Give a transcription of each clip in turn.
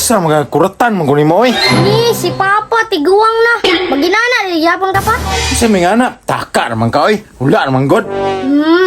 Unsa mga kuratan man guni mo oy. Ni si Papa tiguang na. Maginana di gyapon ka pa. Unsa may nga na? Taka naman ka oy. Wala naman god.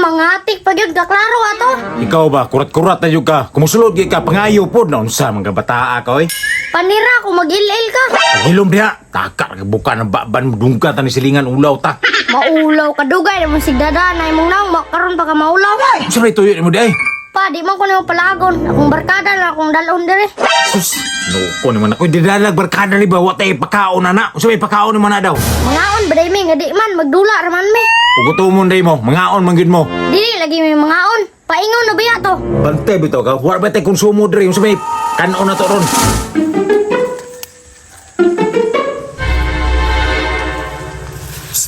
Mangatik pa gyud ka klaro ato. Ikaw ba kurat-kurat na jud ka. Kumusulod gyud ka pangayo pod na unsa mga bataa ka oy. Panira kung mag-il-il ka. Hilom diha. Taka ra buka ng baban dungka ta ni silingan ulaw ta. Maulaw ka dugay na mo sigdada na imong naong makaron pa ka maulaw. Unsa ray tuyo nimo di ay? Pa, di man ko nimo palagon. Akong barkada na akong dalon dire. Sus, nuko naman ako. Didalag barkada ni ba? Wa tay pakaon na na. Unsa may pakaon naman na daw? Mangaon ba day mi nga di man magdula ra man mi. Ugutomon day mo, mangaon man gyud mo. Dili lagi may mangaon. Paingon na biya to. Bantay bitaw ka. Wa ba tay konsumo diri? Unsa may kanon na to ron?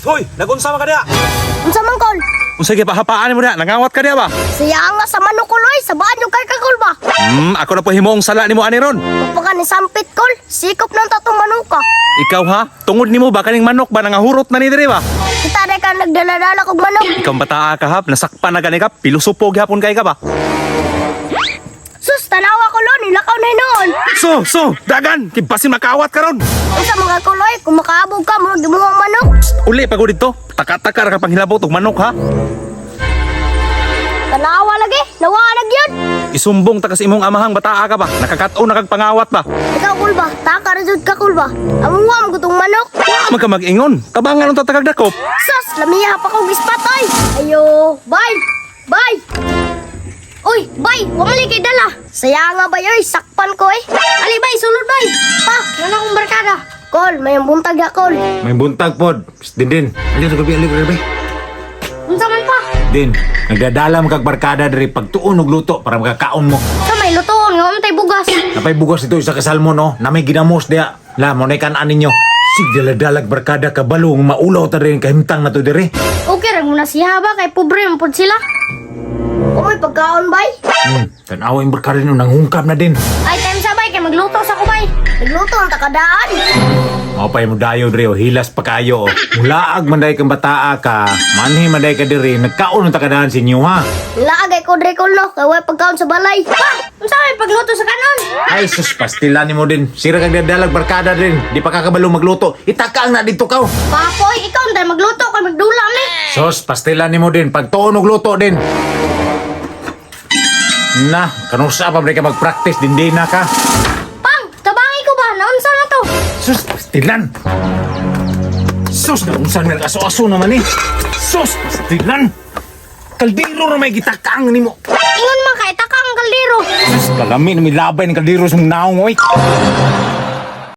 Hoy, nagunsa man ka diha? Unsa man kol? Unsa gipahapaan mo diha? Nangawat ka diha ba? Siya nga sa manok kol oy, sabaan yung kay kakol ba? Ako na po himong sala nimo ani ron. Pagka ni sampit kol, sikop ng tatong manuka. Ikaw ha? Tungod nimo ba kaning manok ba nangahurot na ni diri ba? Kita na ka nagdala-dala kog manok. Ikaw ang bataa ka ha, nasakpan na gani ka, pilusupo gihapon kay ka ba? Sus, tanawa ko lon, nilakaw na noon. So, dagan, kibasin makawat ka ron. Unsa mga kol oy, kung makaabog ka, murag di mo ang manok. Uli pa ko dito, taka-taka ra ka panghilabot og manok ha. Tanawa lagi, nawa na gyud. Isumbong ta kasi imong amahang bataa ka ba? Nakakatao na kag pangawat ba? Ikaw kol ba? Taka ra jud ka kol ba? Amuwa mo gutong manok. Wa man ka mag-ingon. Tabangan unta tagag dakop. Sus, lamiya pa kog ispat oy. Ayo, bye. Bye. Uy, bay, wa man kay dala. Saya nga bay oy, sakpan ko eh. Ali bay, sulod bay. Pa, nana akong barkada. Kol, may buntag ya kol. May buntag pod. Psst, Din din. Ali ra gabi, ali ra gabi. Unsa man pa? Din, nagdadala mo kag barkada diri pagtuon og luto para makakaon mo. Sa may lutoon nga man tay bugas. Napay bugas dito isa ka salmon no, na may ginamos diha. La mo na kan ninyo. Sig daladalag barkada kabalo nga maulaw ta rin kahimtang na to diri. Okay ra muna siya ba kay pobre man pud sila. Umoy pagkaon bay. Tanawa yung barkada nyo, nanghungkap na din. Ay time sa bay kay magluto sa kubay. Nagluto ang takadaan. Mao pa mo dayo diri oh, hilas pa kayo. Oh. Mulaag man day kang bataa ka, manhi man day ka diri, nagkaon ta kadahan sa inyo ha. Laagay ko dre kol no kay way pagkaon sa balay. Pa, unsa may pagluto sa kanon? Ay sus, pastilan nimo din. Sira kag dadalag barkada din. Di pa kakabalo magluto. Itaka ang na dito kaw. Papoy, ikaw ang magluto kay magdula mi. Sos, pastilan nimo din. Pagtuon og luto din. Na, kanusa pa ba ka mag-practice din din na ka. Pang, tabangi ko ba? Naunsa na to? Sus, pastilan. Sus, naunsa na aso-aso naman eh. Sus, pastilan. Kaldero na may gitakang nimo. Ingon man kay taka ang kaldero. Sus, kalami na may labay ng kaldero sa mong naong oy.